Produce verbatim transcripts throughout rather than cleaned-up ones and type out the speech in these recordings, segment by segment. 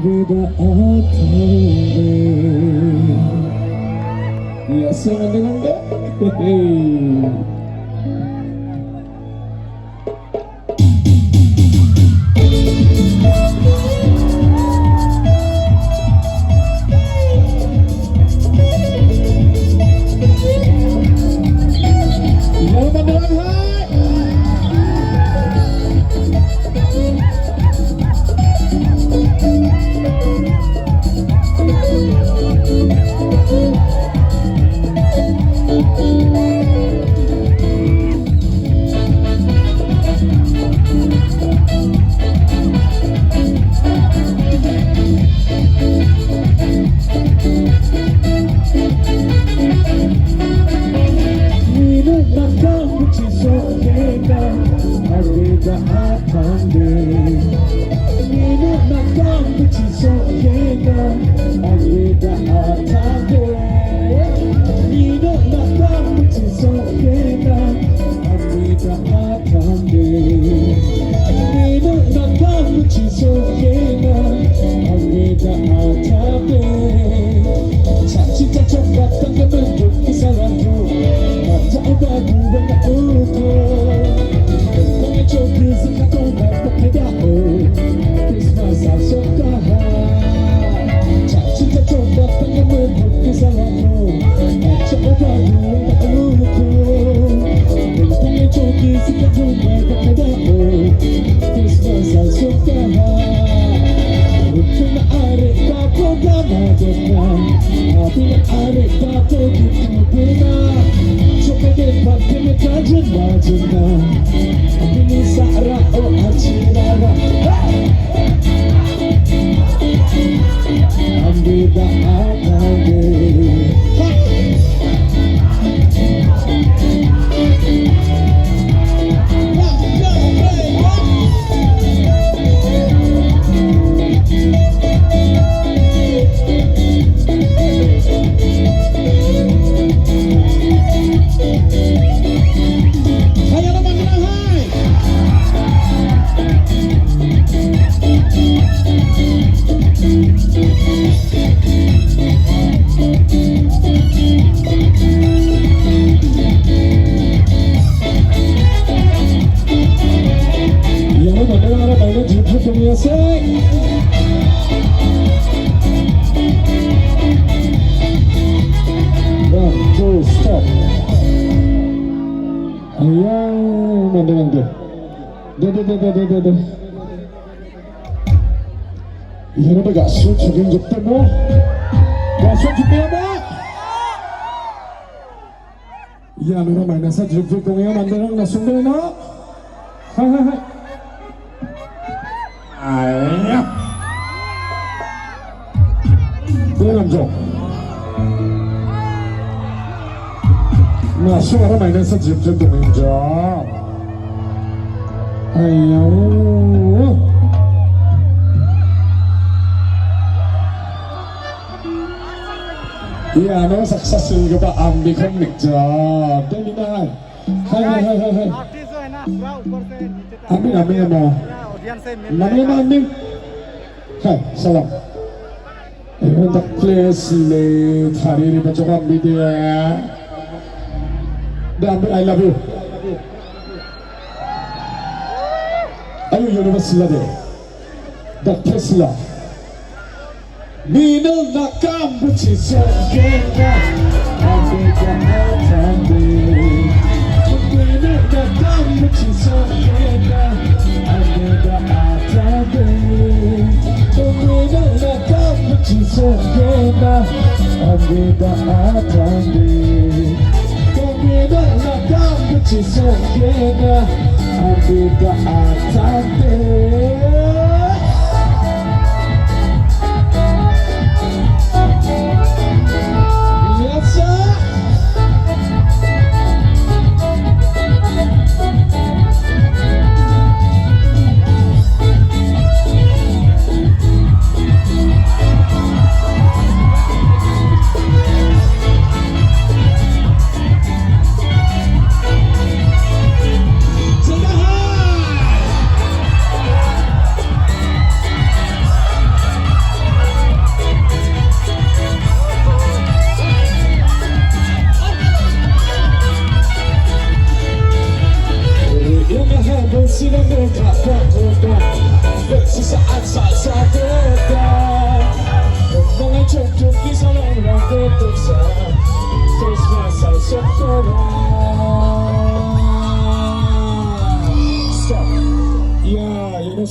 Yes, sing, sing, sing. Iano manderangara maina jiput kamiasai. One, two, stop. Ayo, manderang de. De, de, de. Iano ba gasu chuging jeptemo. Gasu chuging mo. Ianora maina sa jipjip dongenga manderang nasongdena. Hai, hai, hai. Aiya. Donganjo. Nasongara maina sa jipjip dongenja. Aiya. Iano saksa silgipa ambikon nikja. Hai, hai, hai, hai, hai. Amin, amin, amin. Amin, amin, amin. Hai, salam. Iron the place le tari ri baca kami dia. Dan ambil I love you. Ayo, Universal de. The Tesla. Mino nakam buchi sokena, abega atande. Mino nakam buchi sokena, abega atande. Mino nakam buchi sokena, abega atande. Mino nakam buchi sokena, abega atande.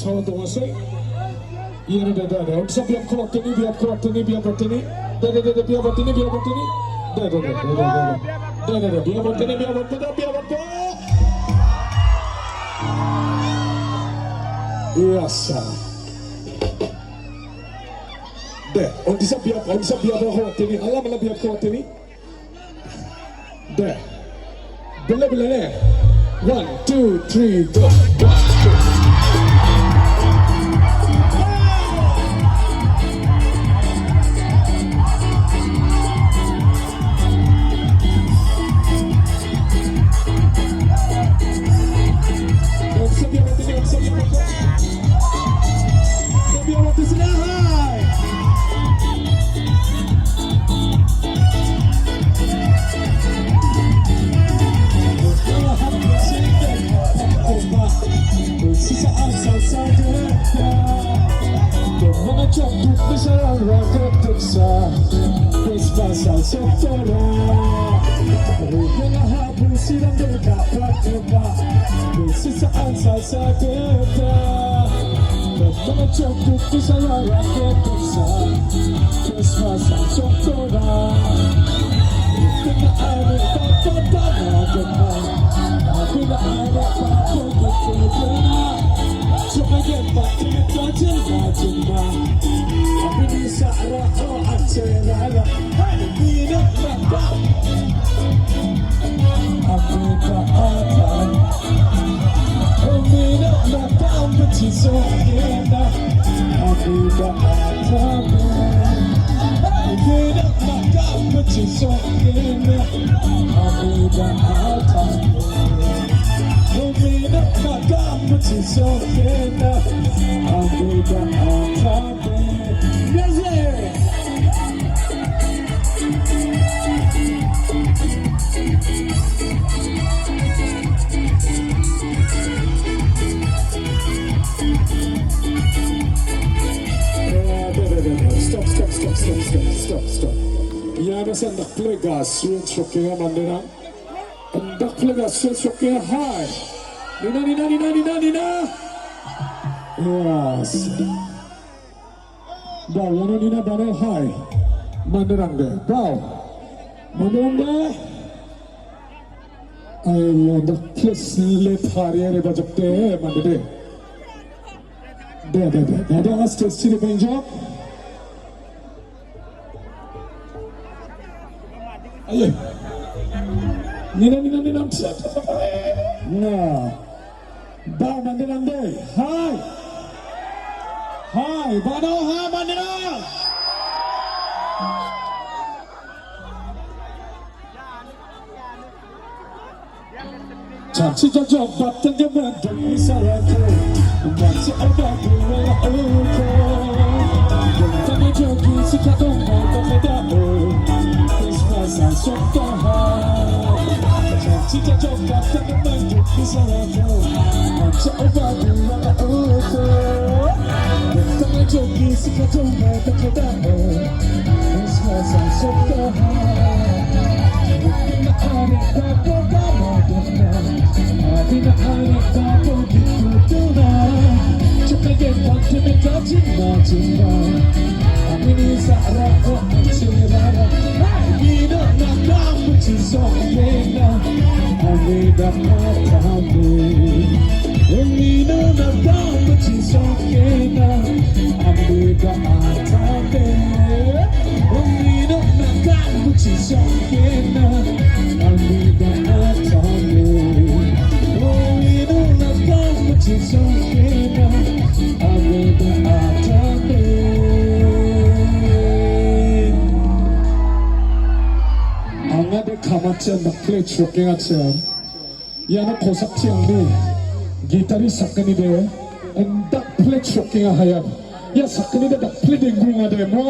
Sawan dongasai. Iani dada ada. Undisa biapko wateni, biapko wateni, biap wateni. Dada, dada, biap wateni, biap wateni. Dada, dada, dada, dada. Dada, dada, biap wateni, biap wateni, biap wateni. Iya sa. De, undisa biap, undisa biapko wateni. Alam, alam biapko wateni. There. Bele, bele, bele. One, two, three, go. One, two. Stop, stop, stop, stop, stop, stop, stop. Ia, anda sandok pelegas, sweet, shoking, mandera. Anda pelegas, sweet, shoking, hai. Nina, Nina, Nina, Nina, Nina. Yes. Bau, iano Nina bano hai. Manderangde. Bau. Manderangde. Ai, iano plus le tariare bajokte, mandede. De, de, de. De, de, stage chiri penjok. Ayo. Nina, Nina, Nina. Na. Bau, manderangde. Hai. Hai, bano, hai, manderang. Janji janjok batang gemen demi salahku. Janji ada dua ukur. Tanya janji sekarang mau tak tahu. Christmas langsung dah. Janji janjok batang gemen demi salahku. Janji ada dua ukur. Tanya janji sekarang mau tak tahu. Anga de kamachian dakple choking achian. Iano kosakchi angni guitarist sakgnide indakple choking ahaian. Ia sakgnide dakple denggung ade mo.